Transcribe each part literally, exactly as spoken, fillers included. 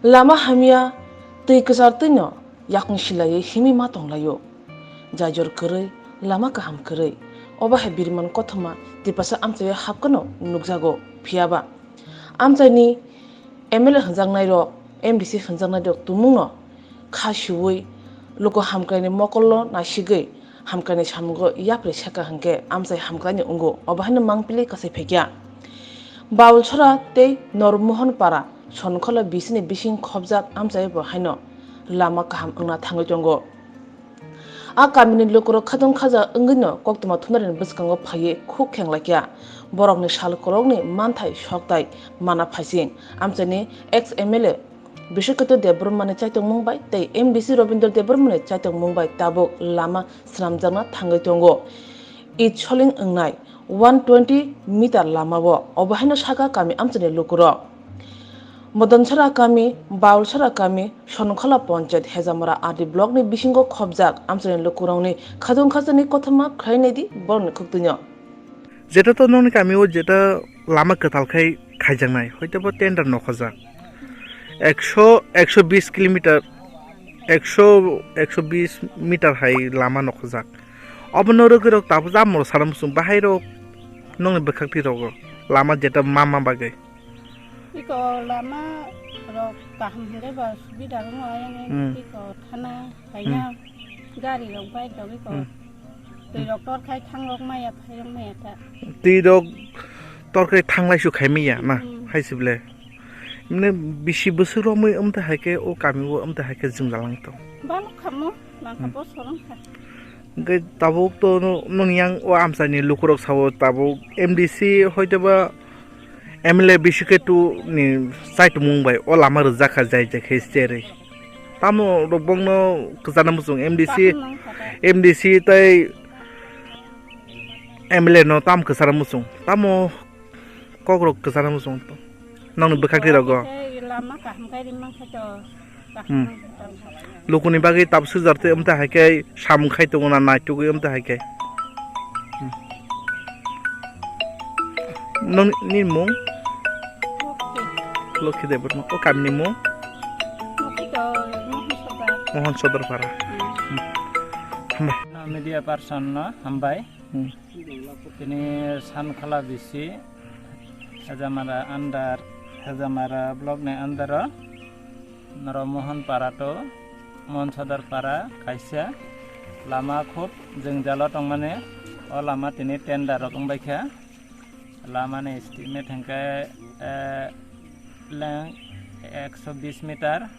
Lama hamya twi kwchar twino yakung silaiwi himwi ma tonglaio. Jaijor kwrwi, lama kaham kwrwi. Obo hai biriman kothoma Tiprasa amchaio hapkano nukjago. Phiyaba amchaini M L A hwnjaknairok, M D C hwnjaknairok tumungno kha siui luku hamkraini mokolno naisigwi hamkraini samungo yapri seka hwnkhe amchai hamkraini wngo, obo haino mangpili kasai phaikya. Baulsora tei Normohon Para Sonkhola bisini bising khopjak amchai bo haino lama kaham wngna thangwi tongo. A kamini lukurok khajang khaja wngwino koktwma thunarini bwskango phaiwi khuk khenglai kha. Borokni sal kolokni manthai soktai mana phaising amchaini ex M L A Biswakito Debbarmani chaitokmung bai tei M D C Robindra Debbarmani chaitokmung bai tabuk lama swnamjakna thangwi tongo. It soling wngnai one twenty meter lamao obo haino saka kami amchaini lukurok. Modonsora kami, Baulsora kami, Sonkhola Ponchayat, Hejamara R D blockni bisingo khopjak amchaini lukurokni khajang khajani kothoma khlainai di borokni khuktwino. Jeta to nokni kami o jeta lama kwtal khai khaijaknai, hoito bo tender nokhojak. Ekso, ekso bis kilometer, ekso, ekso bis meter hai lama nokhojak. Obono rwgwi rok tabuk jamo rok sana muchung bahai rok nokni bwkhak twi rogo lama jeta ma ma bagwi. Iko lama rok kaham hwnkhe ba subida wngma ayang Hmm. iko thana Hmm. khaina gari rok bike rok iko Hmm. twi rok tor khai thang rok maya phai rok maya ta. Twi rok tor khai thang lai su khai maya na Hmm. hai se ble. Mne bisi bwswk romwi wngte hai khe o kami o wngte hai khe jwngjal lang tong. Balok khamo langkha Hmm. bosor wngkha. Hwnkhe tabuk to no-, noni yang o amchaini lukurok sao tabuk M D C hoitoba M L A B C K two ni chaitumung bai o lama rwjak kha jai jai khe cherwi. Tamo rok bongno kwchana muchung M D C, Kaham nang kha da. M D C tei M L A no tam kwchana muchung. Tamo kokrok kwchana muchung. Nokni bwkhak twi rogo. Khe lama kaham khe rimang khe to. Hmm. Lukuni bagwi tabswk jar tei amtwi hai khe samung khai tongo na naitugwi amtwi hai khe. Hmm. Nokni mung? Lokhi. Lokhi Debbarma. O kamini mung? Lokhi to Mohon Sodar. Mohon Sodar Para. Hmm. Hmm. Hambai. Media person no hambai. Hmm. Tini Sankhala bisi Hejamara under, Hejamara block ni under o Noromohon Para to Monsodor Para kaisa lama khub jwngjalo tongmani. O lama tini tender rok wngbaikha. Lama ni estimate hwnkhe, eh, length ekso bis meter,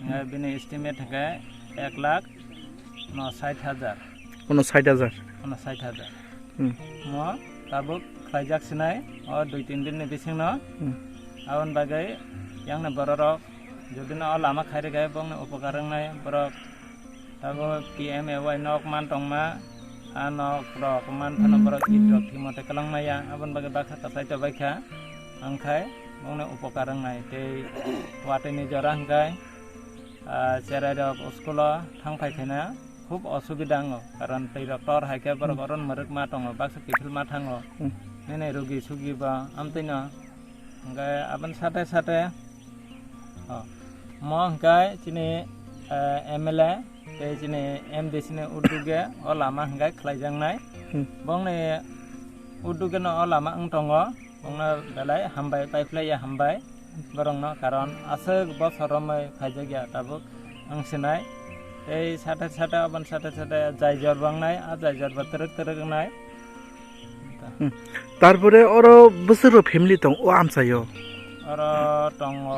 hwnkhe bini estimate hwnkhe ek lakh no sait hajar. Ono sait hajar. Ono sait hajar. Hmm. Mo tabuk khlaijak sinai o dui tin din ni bisingno. Hmm. Aboni bagwi yang ni bororok jodi no o lama khai rwkhe bongni upokar wngnai borok. Tabuk P M A Y nok man tongma, a nok rok man phano borok it rok thimo tei kwlangma ya, aboni bagwi baksa kwchai tobaikha, wngkhai bongni upokar wngnai tei watwi ni jora hwnkhe, ah, cherai rok school o thang phai khaina khub osubida wngo, karon twi rok tor hai khe borok oro mwrwk ma tongo, baksa kiphil ma thango, Hmm. nini rugi sugi bo amtwi no. Hwnkhe aboni sate sate, oh, mo hwnkhe chini, eh, M L A tei chini M D C ni uduge o lama hwnkhe khlaijaknai. Hmm. Bongni uduge no o lama wng tongo, bongno belai hambai, paiphlaiya hambai borokno, karon aswk bosor romwi phaijakya tabuk wng sinai. Tei sate sate, aboni sate sate jaijor bo wngnai, a jaijor bo twrwk twrwk wngnai. Hmm. Tarpore oro bwswk rok family tong o amchaio? Oro tongo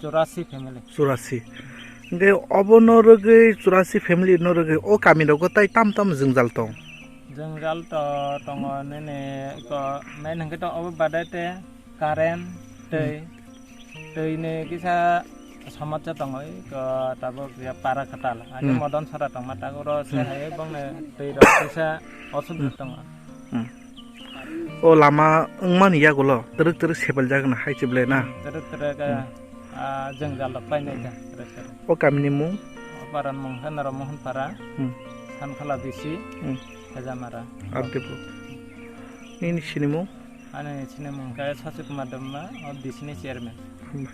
churasi family. Churasi. Hwnkhe obono rwgwi churasi family no rwgwi o kami rogo tai tam tam jwngjal tong? Jwngjal to tongo nini iko main hwnkhe to obo badai te current, twi, twi ni kisa somosya tongo, iko tabuk ya para kwtal. Age Hmm. Modon sora tongma, tabuk ro se Hmm. hai bongni twi rok kisa osubida Hmm. tongo. Hmm. O lama wngmani yagulo twrwk twrwk sepaljak na hai chible na? Twrwk twrwk, Hmm. ah, jwngjal rok painai kha, twrwk twrwk. O kamini mung? O paran mung khe Noromohon Para, Hmm. Sankhala bisi, Hmm. Hejamara. Abdipur. Nini sinimung? Ani sinimung khe Sachi Kumar Debbarma, o bisini chairman. Hmm.